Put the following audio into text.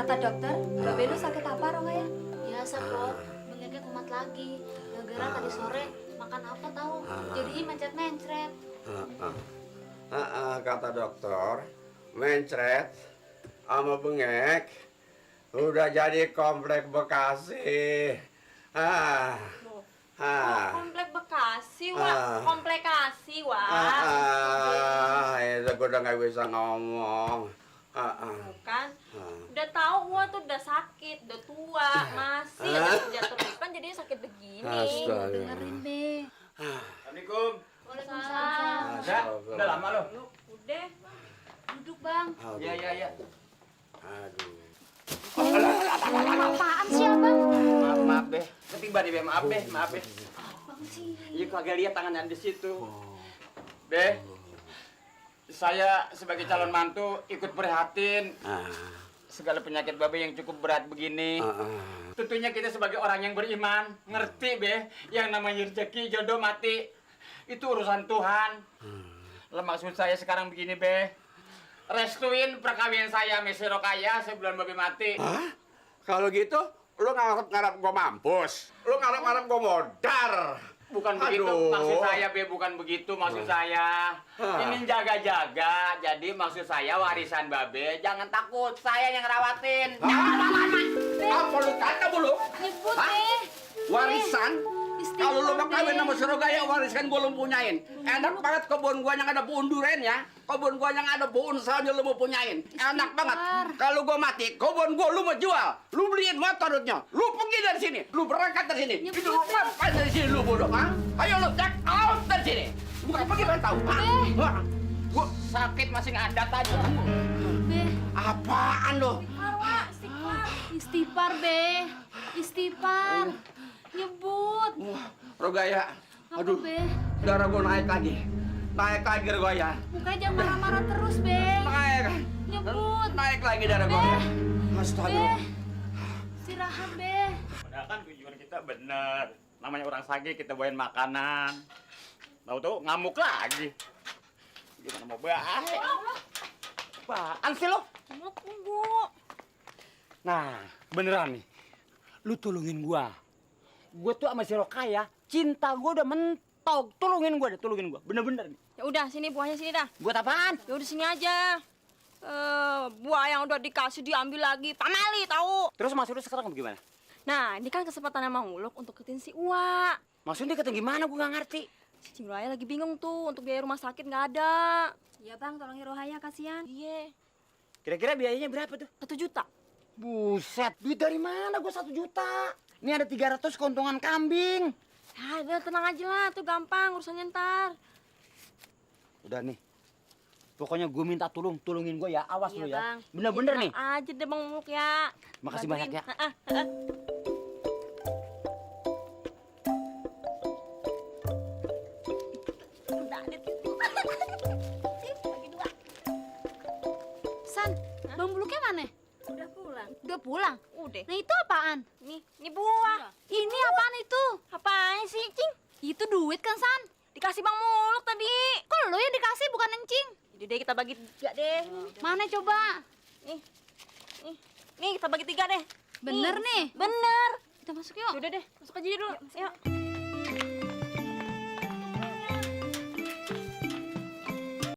Kata dokter, Mbak Belu sakit apa Rongaya? Biasa kok, bengeknya kumat lagi. Gara-gara tadi sore makan apa tahu? Jadi mencret-mencret. Kata dokter, mencret sama bengek udah jadi komplek Bekasi. Komplek Bekasi, Wak. Komplikasi, Wak. Itu gue udah nggak bisa ngomong. Bukan. Udah tahu gua tuh udah sakit, udah tua, masih aja kerja terus kan jadinya sakit begini. Astaga. Dengerin, Be. Assalamualaikum. Waalaikumsalam. Udah lama loh. Udah. Duduk, Bang. Iya. Aduh. Apaan sih, Abang? Maaf, Be. Ketiba nih, Be. Maaf, Be. Bang sih. Iya, kagak lihat tangannya di situ. Be, saya sebagai calon mantu ikut prihatin segala penyakit Babe yang cukup berat begini. Tentunya kita sebagai orang yang beriman, ngerti, Be, yang namanya rezeki, jodoh, mati. Itu urusan Tuhan. Lah maksud saya sekarang begini, Be. Restuin perkawinan saya sama si Rokaya sebelum Babe mati. Kalau gitu, lu ngarep gua mampus. Lu ngarep gua modar. Bukan begitu maksud saya, Be, bukan begitu maksud saya. Ini jaga-jaga, jadi maksud saya warisan Babe, jangan takut, saya yang ngerawatin. Apa lu kata bulu? Nyebut, Hah? Be. Warisan? Istighfar, Kalau lu mau kawin Be. sama Surogaya, warisan gua lu punyain. Enak banget kebun gua yang ada pohon durennya, kebun gua yang ada pohon salju lu mau punyain. Enak banget. Kalau gua mati, kebun gua lu mau jual. Lu beliin motornya. Lu pergi dari sini. Lu berangkat dari sini. Itu lu ngapain dari sini lu bodoh, ha? Ayo lu check out dari sini. Bukan pergi pengen tahu. Gua sakit masih ngadat aja. Be. Apaan lu? Istighfar, Be. Istighfar. Nyebut. Rogaya. Apa, Aduh. Be? Darah gua naik lagi. Naik lagi Rogaya. Mukanya jangan marah-marah terus, Be. Naik. Nyebut. Naik lagi darah gua. Astaga. Be. Istirahat, Be. Padahal kan tujuan kita bener. Namanya orang sakit kita bawain makanan. Tahu-tahu ngamuk lagi. Gimana mau baik? Apaan sih lo? Tunggu. Nah, beneran nih. Lu tolongin gua. Gua tuh sama si Rokaya, cinta gua udah mentok. Tolongin gua. Bener-bener nih. Ya udah, sini buahnya sini dah. Buat apaan? Ya udah sini aja. Buah yang udah dikasih diambil lagi, pamali tahu. Terus maksud lu sekarang gimana? Nah, ini kan kesempatan Mang Uluk untuk ketin si Uwa. Maksudnya kata gimana gua nggak ngerti. Si Cing Rohaya lagi bingung tuh untuk biaya rumah sakit nggak ada. Iya Bang, tolongin Rohaya kasihan. Iya, Kira-kira biayanya berapa tuh? 1 juta. Buset, duit dari mana gua 1 juta? Ini ada 300 keuntungan kambing. Ya udah tenang aja lah, tuh gampang urusannya ntar. Udah nih. Pokoknya gue minta tolongin gue ya, awas Iya, lu ya. Bang. Bener-bener nih. Aja deh Bang Uluk ya. Makasih Bantuin. banyak ya. Udah deh. Bagi 2. San, Bang Buluknya mana? Udah pulang. Udah pulang? Udah. Nah itu apaan? Ini buah. Ini apaan itu? Apaan sih, Cing? Itu duit kan, San? Dikasih Bang Muluk tadi. Kok lo yang dikasih bukan Encing? Jadi deh kita bagi 3 deh. Mana coba? Nih kita bagi 3 deh. Bener nih? Bener. Kita masuk yuk. Udah deh, masuk aja dulu. Yuk.